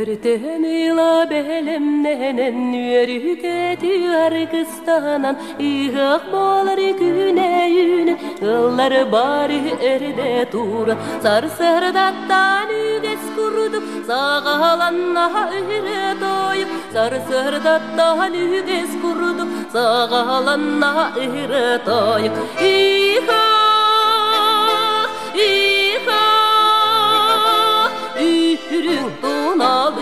Өртөн ыла бэлэмнэнэн үөрүүкэти аргыстанан ыһыах буолар күнэ үүнэн ыллар бары эрдэ тура сарсыардаттан үгэс курдук саҕаланна ыһыры тойук сарсыардаттан үгэс курдук саҕаланна ыһыры тойук Иха Иха Үрүҥ туналыһах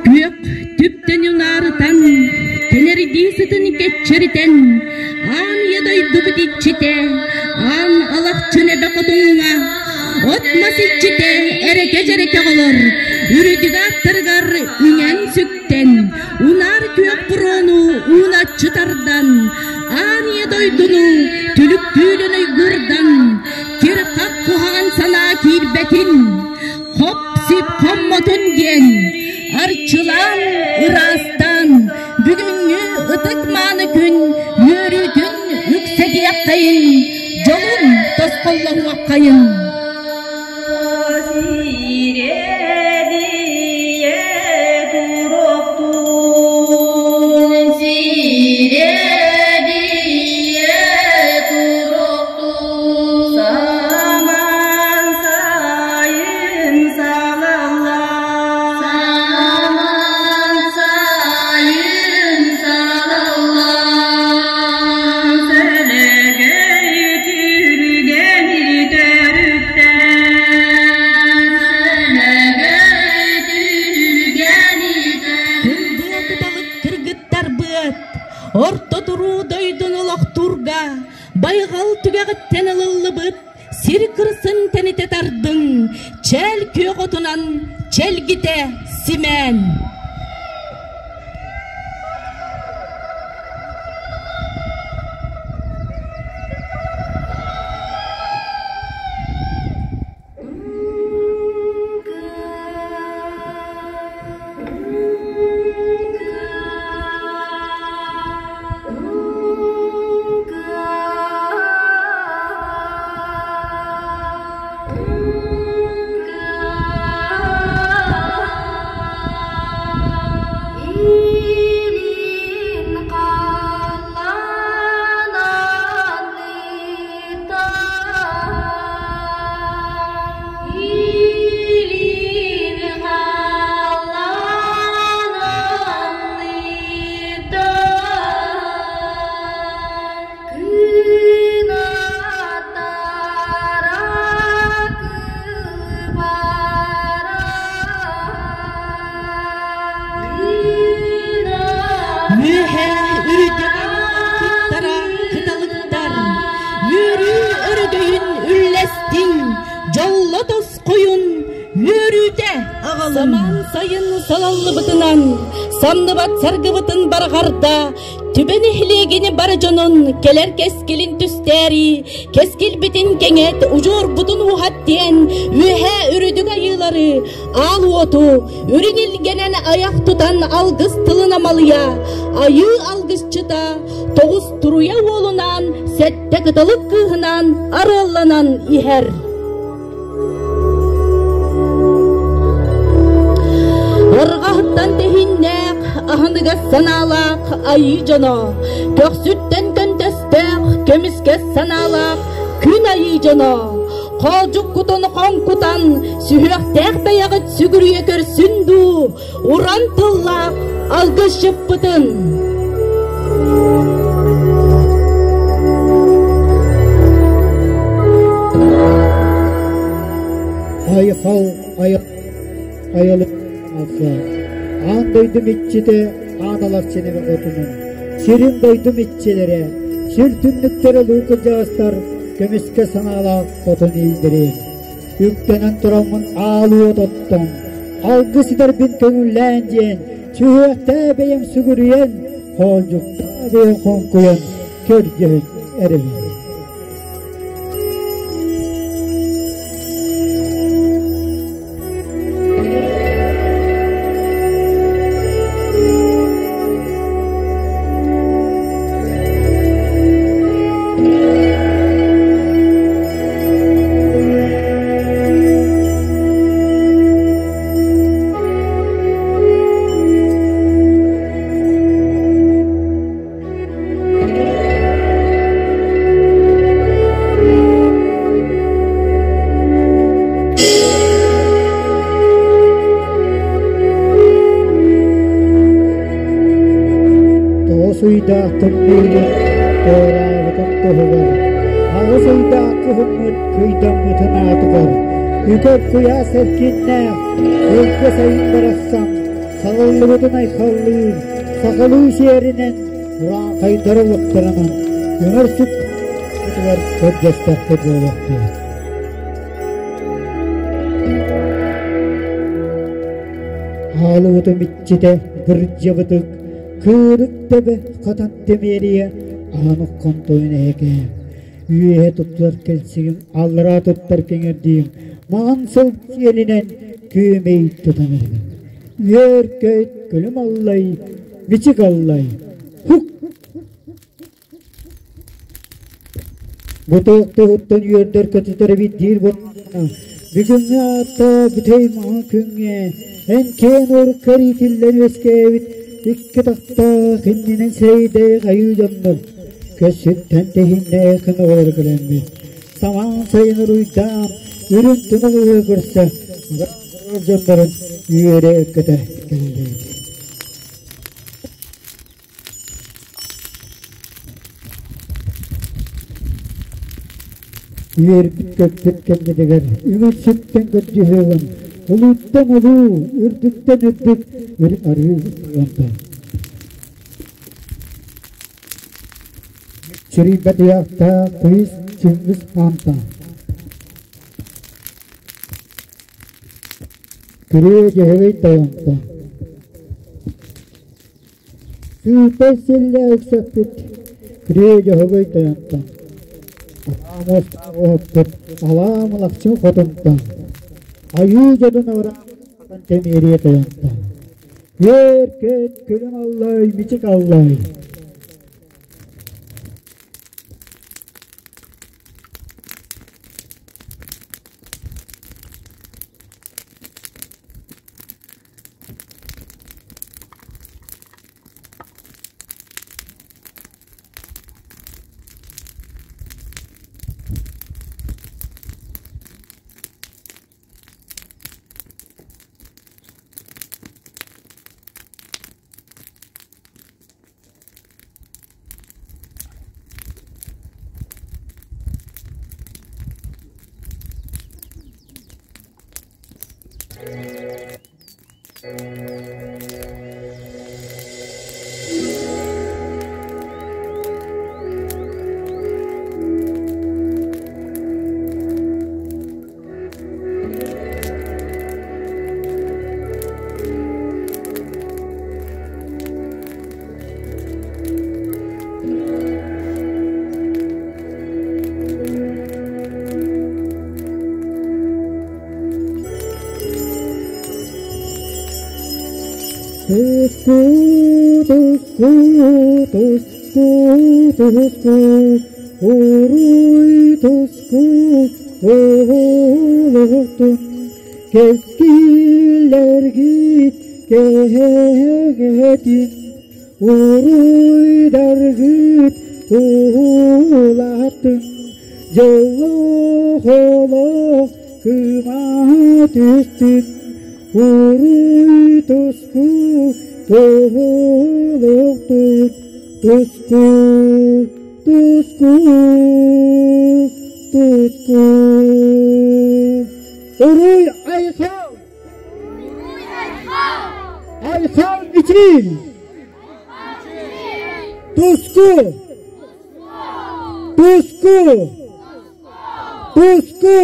Күөх түптэн унаарытан, кэлэрдии сытын кэччэритэн, аан ийэ дойдубут иччитэ, аан алахчын эбэ хотуҥҥа, от-мас иччитэ эрэкэ-дьэрэкэ оҕолор, үрүтүгэ аттарыгар үҥэн-сүктэн, унаар күөх буруону ууначчы тардан, аан ийэ дойдуну түлүктүүлэн уйгурдан, кир-хах куһаҕан санаа киирбэтин, хоп-сип хоммотун диэн, арчылаан, ыраастаан, бүгүҥҥү ытык-мааны күн үөрүүтүн үксэтиэххэйин, дьолун тосхоллоһуоххайын. Саман сайын салалла Саман сайын салалла Сэлэгэй түргэни төрүттэн Сэлэгэй түргэни Кыргыа кыталык кыргыттарбыат, орто туруу дойдуну олохтуурга Байҕал түгэҕиттэн ылыллыбыт сир кырсын тэнитэ тардыҥ, чээл күөх отунан чэлгитэ симээн. Илин халлаан Үөһээ үрүйэ куттара кыталыктар, үөрүү өрөгөйүн үллэстиҥ, дьолло тосхойун, үөрүүтэ аҕалыҥ. Самаан сайын салаллыбытынан, самныбат саргыбытын барҕарда, Түбэ нэһилиэгин бар дьонун кэлэр кэскилин түстээри, кэскилбитин кэҥэт, удьуорбутун уһат диэн үөһээ үрдүк айыылары, аал уоту, үрүҥ илгэнэн айах тутан алгыс тылын амалыйа, айыы алгысчыта тоҕус туруйа уолунаан, сэттэ кыталык кыыһынаан арыалланан иһэр. Орҕаһыттан тэһииннээх, аһыныгас санаалаах айыы дьоно, көхсүттэн көнтөстөөх, көмүскэс санаалаах күн айыы дьоно, хоолдьуккутун хоҥкутан, сүһүөхтээх бэйэҕит сүгүрүйэ көрсүн дуу, уран тыллаах алгысчыппытын. Айхал айылы алса, аан дойдум иччитэ аан аларчыныбы отунун, сирин дойдум иччилэрэ, сир түннүктэрэ луукудьаастар көмүскэ санаалаах хотун иилдэрин. Үктэнэн тураммын аалыы ототтон, алгыс итэрбин көҥүллээн диэн, сүһүөхтээ бэйэм сүгүрүйэн, хоолдьуктаа бэйэм хоҥкуйан, көрдөһүн эрэбин. ыйдаах тымныыны туораабытын туһугар, 8 ыйдаах кыһыммыт кыйдаммытын аатыгар, үкэр куйаас эркиннээх, өлгө сайын барахсан салаллыбытын айхаллыыр, сахалыы сиэринэн урааҥхайдар олохторунан үҥэр сүппүтүгэр көрдөспөккө буолуохтаах. Аалыбытым иччитэ кырдьабытык, кыырык тэбэ хатан тэмиэрийэ аан оххон тойон эһэкээм. Үөһэ туттар кэлсигим, аллараа туттар кэҥэрдиим, маҕан сыл сиэлинэн күөмэй тутан эрэбин. Үөр-көт күлүм аллай, бичик аллай, хук! Бу туох туһуттан үөрдэр көтүтэр эбит диир буоллаҕына, бүгүҥҥү аатта бүтэй маҥан күҥҥэ эн киэн уоруккар иитиллэн үөскээбит икки тахтаах иннинэн сирэйдээх айыы дьоннор көссүттэн тэһииннээх оҕолору көрөммүт самаан сайын уруйдаан үрүҥ тунал ыһыа көрсө дьоннорун үөрэ көтө кэллибит. Үөрбүт-көппүт кэммитигэр үҥэр-сүктэн көрдьүһүөҕүн, улууттан улуу, үрдүктэн үрдүк үрүҥ арыы ылыанта. Чирийбэт ыйаахтаах кыыс Чингис Хаанта. Күрүө Дьөһөгөй тойонто. Сыыппай силлэ ыксаппыт Күрүө Дьөһөгөй тойонтон, Алаа муостаах уһуппут Алаа Мылахчы хотунтан, Айыы дьонун абыраабыт Тэмиэрийэ тойонтон, Үөр-көт күлүм аллай, мичик аллай. Туску, туску, туску, туску, уруй туску, оҕолоохтун, кэскиллэргит кэһэтин, уруйдаргыт улааттын, дьоллоох олох кыма түстүн, уруй туску, оҕолоохтун, туску, туску, туску. Уруй айхал! Айхал мичил! Туску! Туску! Туску!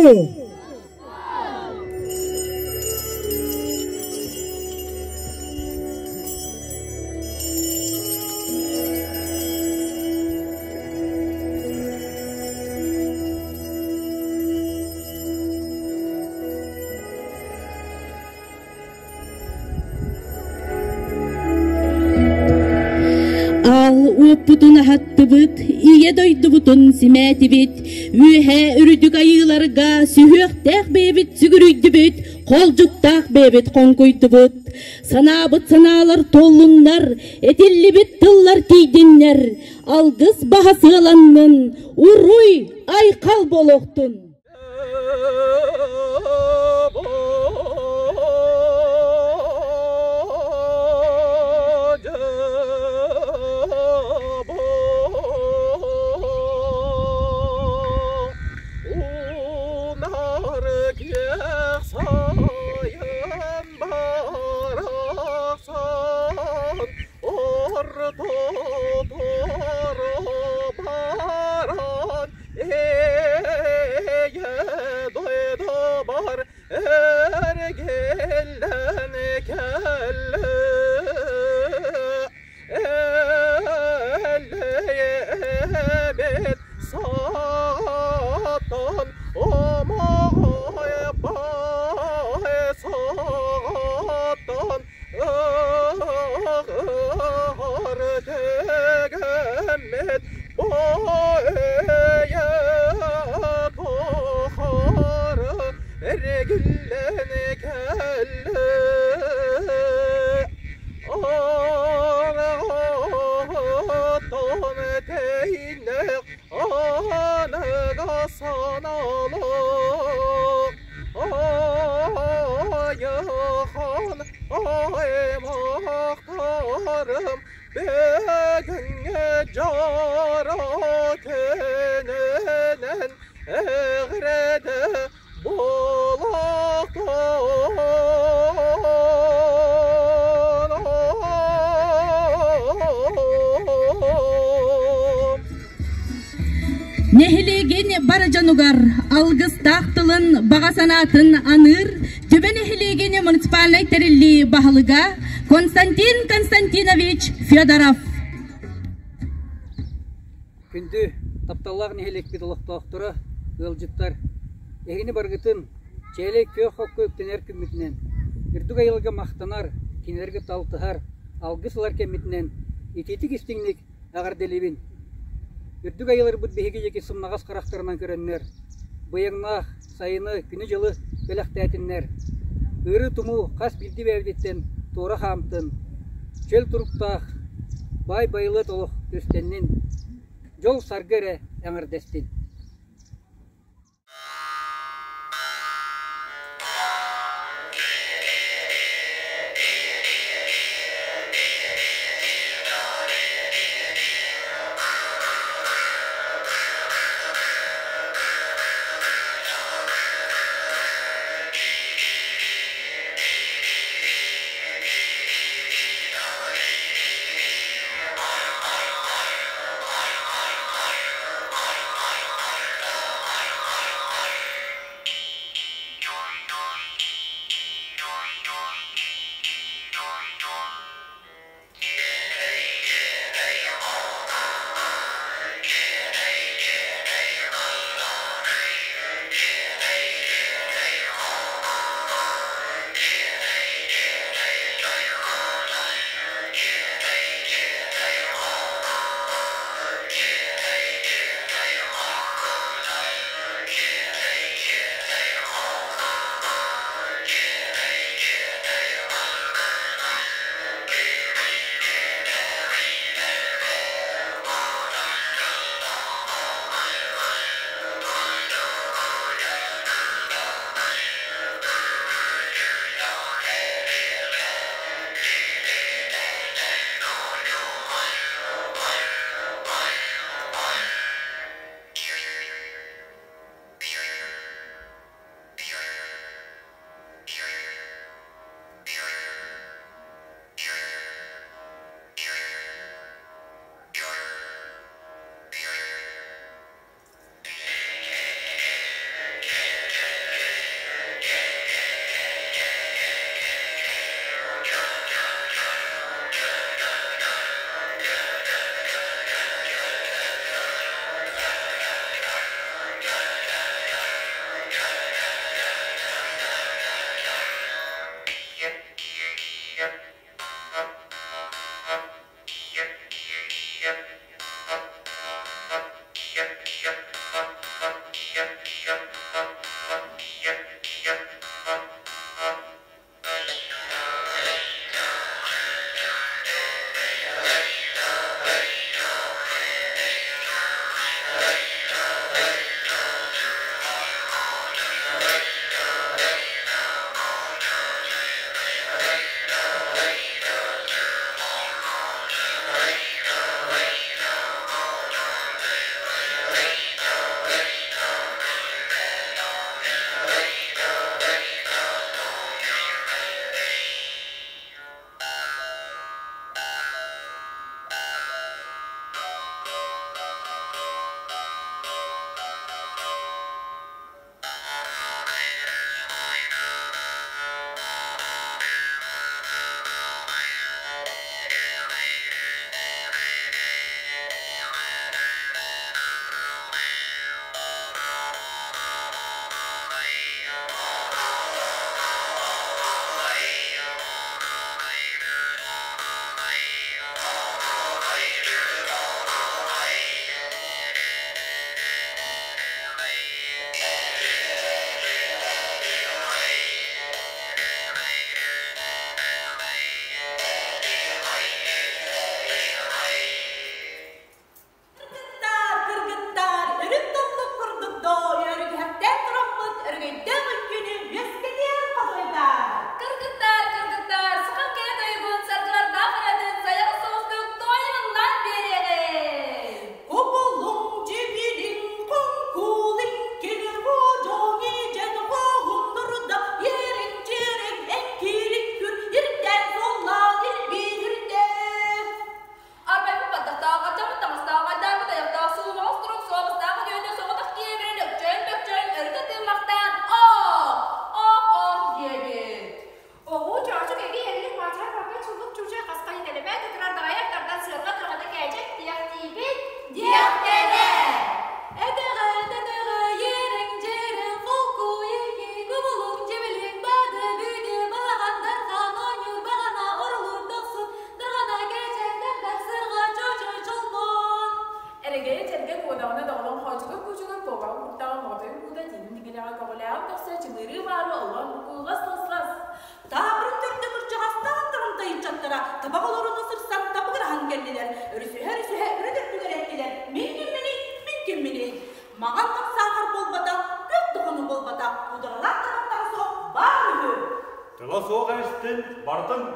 Аал уоппутун аһаттыбыт, ийэ дойдубутун симээтибит, үөһээ үрдүк айыыларга сүһүөхтээх бэйэбит сүгүрүйдүбүт, холдьуктаах бэйэбит хоҥкуйдубут. Санаабыт санаалар туоллуннар, этиллибит тыллар тиийдиннэр, алгыс баһа сыаланнын, уруй, айхал буолуохтун! Ортоторо баран эйэ дойдубар эргиллэн кэллэ. Эллэйэбит саҕаттан омоҕой баай саҕаттан ыһар тегэммит баайа тухары эргиллэн кэллэ. Аҕаттан тэйнэх аныга саналах Айахан аймахтарым бүгүҥҥү дьоро күнүнэн эҕэрдэ Нэһилиэгин бар дьонугар алгыстаах тылын баҕа санаатын аныыр Түбэ нэһилиэгин муниципальнай тэриллии баһылыга Константин Константинович Федоров. Күндү, тапталлаах нэһилиэкпит олохтоохторо, ыалдьыттар! Эһигини барыгытын чээлэй күөх окко үктэнэр күммүтүнэн, үрдүк айылга махтанар, кинилэргэ талтыһар, алгыс ылар кэммитинэн итиитик-истиҥник эҕэрдэлиибин! Үрдүк айыларбыт биһиги диэки сымнаҕас харахтарынан көрөннөр, быйаҥнаах сайыны, күнү-дьылы бэлэхтээтиннэр, ыарыы-тумуу хас биирдии бэйэбититтэн туора хаамтын, чөл туруктаах, баай байылыат олох түстэннин, дьол-саргы эрэ эҥэрдэстин.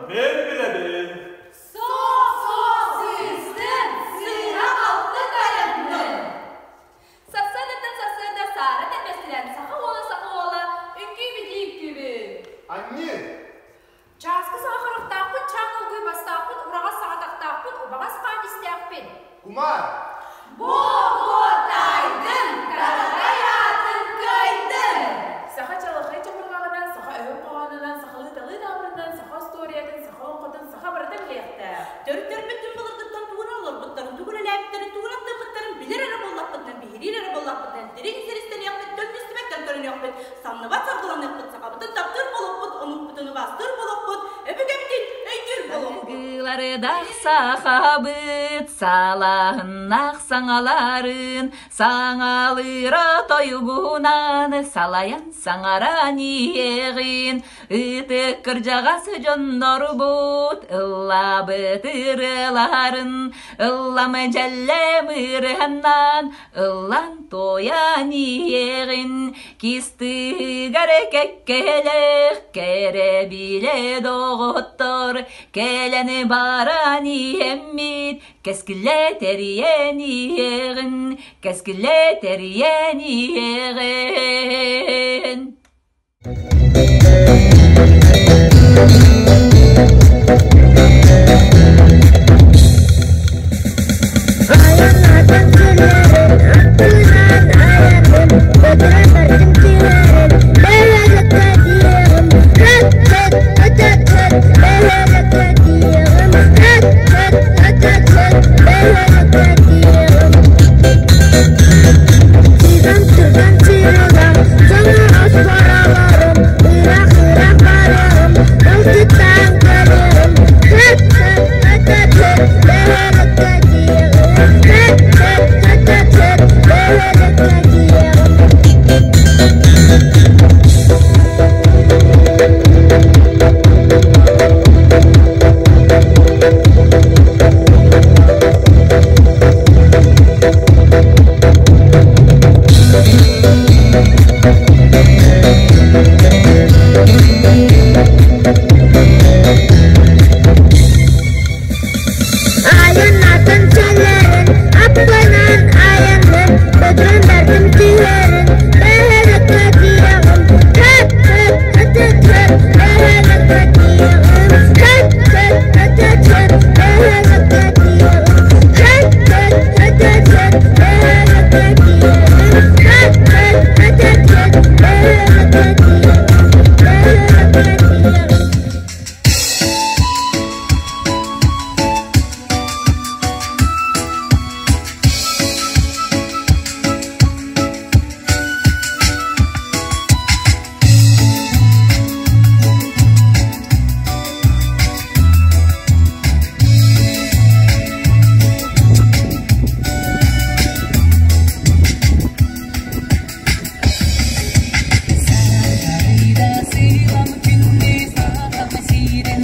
Мен билэбин. Суох, сыыстын, сыыһа-халты тайаннын. Сарсыардаттан сарсыарда саара тэлбэстилэн саха уола саха уола үҥкүү-битии үҥкүүбүн. Анньыы! Чааскы саҕа харахтаахпын, чаан олгуй бастаахпын, ураҕас саҕатахтаахпын, убаҕас хаан истээхпин. Кумаар! Буо-буо таайдын, тараҕай аатын кыайдын! Саха чалахай чабырҕаҕынан, саха өһүн хоһоонунан, сахалыы талыы таабырынан, саха остуоруйатын, саха олоҥхотун, саха барыта билиэхтээх. Төрүттэрбит түн былыргыттан тугун олорбуттарын, тугун үлээбиттэрин, тугун аттыммыттарын билэр эрэ буоллахпытынан, биһириир эрэ буоллахпытынан, дириҥ сиристэниэхпит, төннүстүбэт төлкөлөнүөхпүт, самныбат саргыланыахпыт, сахабытын таптыыр буолуохпут, омукпутун убаастыыр буолуохпут, өбүгэбитин өйдүүр буолуохпут. Саргылардах сахабыт салаһыннах саҥаларын, саҥалыыра тойугунан салайан саҥаран иһиэҕин, ытык кырдьаҕас дьоннорбут ыллаабыт ырыаларын, ыллам дьэллэм ырыһаннан ыллан туойан иһиэҕин, кистыгар кэккэлэх кэрэбилэ доҕоттор, кэлэн баран иһэммит, кэскилэ тэрийэн иһиэҕин, кэскилэ тэрийэн иһиэҕин. Айаннатан күлэрин, аттынан айанным, Көтүрэн бардым түһэрин, бэһэлэккэ диэҕим. Хэт-хэт, өтөт-хэт, бэһэлэккэ диэҕим. Хэт-хэт, өтөт-хэт, бэһэлэккэ диэҕим. Тигэн түргэн тирилэм, жаңа аспараларым, Ыраах-ыраах барарым, ылтыттаан кэлэрим. Хэт-хэт, өтөт-хэт, бэһэлэккэ диэҕим. Хэт-хэт, өтөт-хэт, бэһэлэккэ диэҕим. Айаннатын чэлэрин, аппынан айанным, Көтүрэн бардым түһэрин, бэһэлэккэ диэҕим. Хэт-хэт, өтөт-хэт, бэһэлэккэ диэҕим. Хэт-хэт, өтөт-хэт, бэһэлэккэ диэҕим. Хэт-хэт, өтөт-хэт, бэһэлэккэ диэҕим. Хэт-хэт, өтөт-хэт, бэһэлэккэ диэҕим. Бэһэлэккэ диэҕим. Сарыйда сыылам күндү сахам сирин.